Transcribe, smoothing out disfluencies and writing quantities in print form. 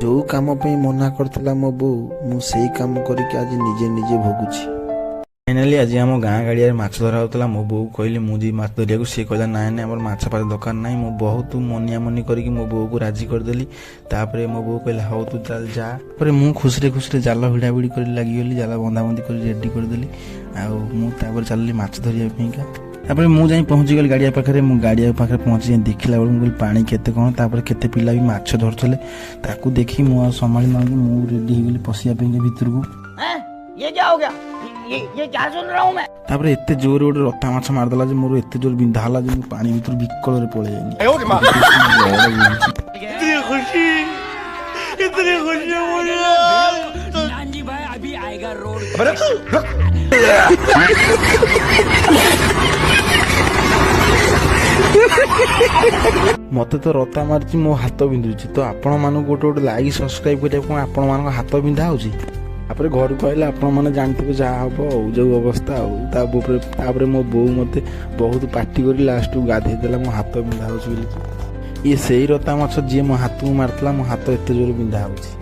ଯେଉଁ କାମ ପାଇଁ ମନା କରିଥିଲା ମୋ ବୋଉ, ମୁଁ ସେଇ କାମ କରିକି ଆଜି ନିଜେ ନିଜେ ଭୋଗୁଛି। ଫାଇନାଲି ଆଜି ଆମ ଗାଁ ଗାଡ଼ିଆରେ ମାଛ ଧରା ହେଉଥିଲା। ମୋ ବୋଉକୁ କହିଲି ମୁଁ ଯିବି ମାଛ ଧରିବାକୁ। ସିଏ କହିଲା, ନାଇଁ ନାଇଁ, ଆମର ମାଛ ଫାଛ ଦରକାର ନାହିଁ। ମୁଁ ବହୁତ ମନିଆମନି କରିକି ମୋ ବୋଉକୁ ରାଜି କରିଦେଲି। ତାପରେ ମୋ ବୋଉ କହିଲା, ହଉ, ତୁ ତାହେଲେ ଯା। ତାପରେ ମୁଁ ଖୁସିରେ ଖୁସିରେ ଜାଲ ଭିଡ଼ା ଭିଡ଼ି କରି ଲାଗିଗଲି। ଜାଲ ବନ୍ଧାବନ୍ଧି କରି ରେଡ଼ି କରିଦେଲି ଆଉ ମୁଁ ତାପରେ ଚାଲିଲି ମାଛ ଧରିବା ପାଇଁକା। ତାପରେ ମୁଁ ଯାଇ ପହଞ୍ଚିଗଲି ଗାଡ଼ିଆ ପାଖରେ। ମୁଁ ଗାଡ଼ିଆ ପାଖରେ ପହଞ୍ଚି ଯାଇ ଦେଖିଲା ବେଳକୁ ମୁଁ କହିଲି, ପାଣି କେତେ କ'ଣ? ତାପରେ କେତେ ପିଲା ବି ମାଛ ଧରୁଥିଲେ। ତାକୁ ଦେଖି ମୁଁ ଆଉ ସମ୍ଭାଳି ନକି ମୁଁ ରେଡ଼ି ହେଇଗଲି ପଶିବା ପାଇଁକା ଭିତରକୁ। हैं? ये क्या हो गया? ये क्या सुन रहा हूँ मैं? ତାପରେ ଏତେ ଜୋରେ ଗୋଟେ ରତା ମାଛ ମାରିଦେଲା ଯେ ମୋର ଏତେ ଜୋରେ ବିନ୍ଧା ହେଲା ଯେ ମୁଁ ପାଣି ଭିତରୁ ବିକଳରେ ପଳେଇ ଆଇଲି। इतनी खुशी, इतनी खुशी मुझे। नानजी भाई, अभी आएगा रोड। अबे रुक रुक। ମତେ ତ ରତା ମାରିଛି, ମୋ ହାତ ବିନ୍ଧୁଛି। ତ ଆପଣମାନଙ୍କୁ ଗୋଟେ ଗୋଟେ ଲାଇକ୍, ସବସ୍କ୍ରାଇବ୍ କରିବାକୁ କ'ଣ ଆପଣମାନଙ୍କ ହାତ ବିନ୍ଧା ହେଉଛି? ତାପରେ ଘରକୁ ଆଇଲେ ଆପଣମାନେ ଜାଣିଥିବେ ଯାହା ହବ ଆଉ ଯେଉଁ ଅବସ୍ଥା ଆଉ ତାପରେ ତାପରେ ମୋ ବୋଉ ମୋତେ ବହୁତ ପାଟି କରି ଲାଷ୍ଟକୁ ଗାଧେଇ ଦେଲା, ମୋ ହାତ ବିନ୍ଧା ହେଉଛି ବୋଲି। ଇଏ ସେଇ ରତା ମାଛ ଯିଏ ମୋ ହାତକୁ ମାରିଥିଲା। ମୋ ହାତ ଏତେ ଜୋରେ ବିନ୍ଧା ହେଉଛି।